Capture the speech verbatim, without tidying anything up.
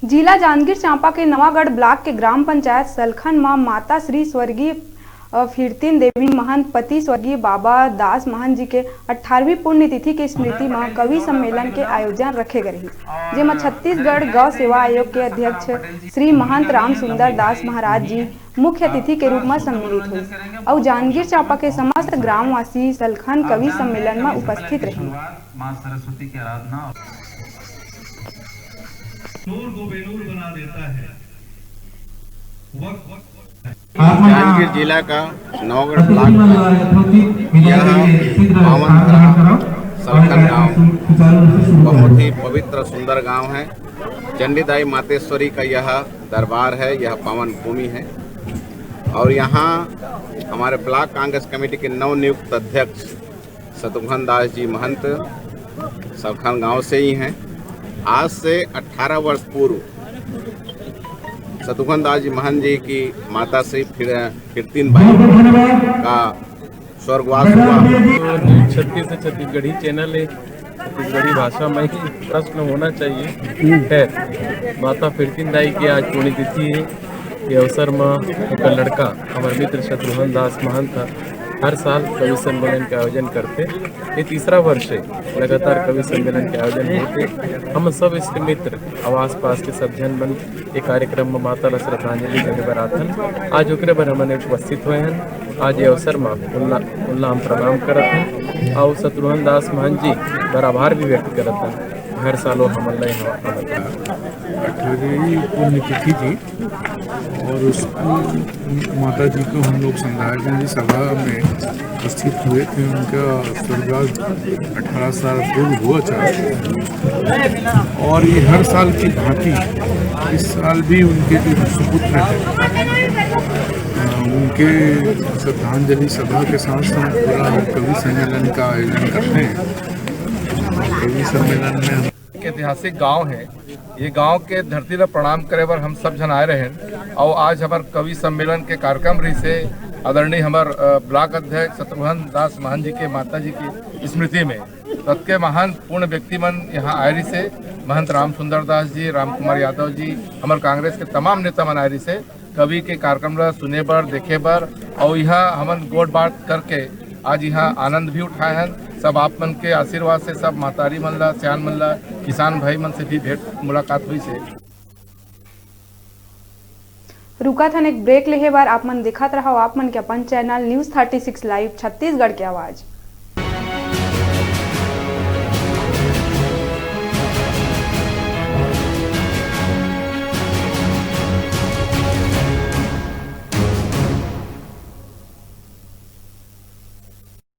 जिला जांजगीर चांपा के नवागढ़ ब्लॉक के ग्राम पंचायत सलखन म माता श्री स्वर्गीय, अ, फिरतिन देवी महंत पति स्वर्गीय बाबा दास महंत जी के अठारहवीं पुण्यतिथि के स्मृति म कवि सम्मेलन के आयोजन रखे गए रहिस, जेमा छत्तीसगढ़ गौ सेवा आयोग के अध्यक्ष श्री महंत राम सुंदर दास महाराज जी मुख्य अतिथि के रूप म सम्मिलित होइस अउ जांजगीर चांपा के समस्त ग्रामवासी सलखन कवि सम्मेलन म उपस्थित रहिन। माँ सरस्वती की आराधना। नूर को बेनूर बना देता है। वक्त जांजगीर जिला का नौगढ़ ब्लॉक का यह पावन ग्राम सलखन गांव बहुत ही पवित्र सुंदर गांव है। चंडीदाई मातेश्वरी का यह दरबार है, यह पावन भूमि है। और यहाँ हमारे ब्लॉक कांग्रेस कमेटी के नवनियुक्त अध्यक्ष शत्रुघ्न दास जी महंत सलखन गांव से ही हैं। आज से अठारह वर्ष पूर्व शत्रुघ्न दास जी महंत जी की माता श्री फिर, फिरतीन बाई का स्वर्गवास हुआ। छत्तीस से छत्तीसगढ़ी चैनल है, छत्तीसगढ़ी भाषा में ही प्रश्न होना चाहिए। खैर, माता फिरतीन दाई की आज पुण्यतिथि है। ये अवसर में एक लड़का हमारे मित्र शत्रुघ्न दास महंत हर साल कवि सम्मेलन के आयोजन करते। ये तीसरा वर्ष है लगातार कवि सम्मेलन के आयोजन होते। हम सब इष्ट मित्र और आसपास के सब झन मन ये कार्यक्रम में माता ला श्रद्धांजलि देने बर आथन। आज ओकरे बर हमन उपस्थित हुए हैं। आज ये अवसर में उनला, उनला हम प्रणाम करत हैं और शत्रुघ्न दास महंत जी बर आभार भी व्यक्त करत हैं। हर साल वो हमन ला यहाँ अठारहवीं पुण्यतिथि थी और उसको माता जी को हम लोग संध्याकालीन सभा में उपस्थित हुए थे। उनका स्वर्गवास अठारह साल पूर्व हुआ था और ये हर साल की भांति इस साल भी उनके जो सुपुत्र हैं, अ, उनके श्रद्धांजलि सभा के साथ साथ पूरा कवि सम्मेलन का आयोजन करते हैं। कवि सम्मेलन में हम एक ऐतिहासिक गांव है। ये गांव के धरती ला प्रणाम करे बर हम सब झन आए रहेन। और आज हमार कवि सम्मेलन के कार्यक्रम रहिस हे आदरणीय हमार, अ, ब्लॉक अध्यक्ष शत्रुघ्न दास महंत जी के माता जी की स्मृति में। ततके महान पूर्ण व्यक्ति मन यहाँ आए रहिस हे, महंत राम सुंदर दास जी, राम कुमार यादव जी, हमार कांग्रेस के तमाम नेता मन आए रहिस हे। कवि के कार्यक्रम ला सुने बर, देखे बर, और यहाँ हमन गोठ बात करके आज यहाँ आनंद भी उठाए हन। सब आप मन के आशीर्वाद से सब महतारी मन ला, सियान मन ला, किसान भाई मन से भी भेंट मुलाकात हुई से। रुकत हन एक ब्रेक लेहे बर। आप मन देखत रहव आप मन के अपन channel news thirty six live Chhattisgarh के आवाज़।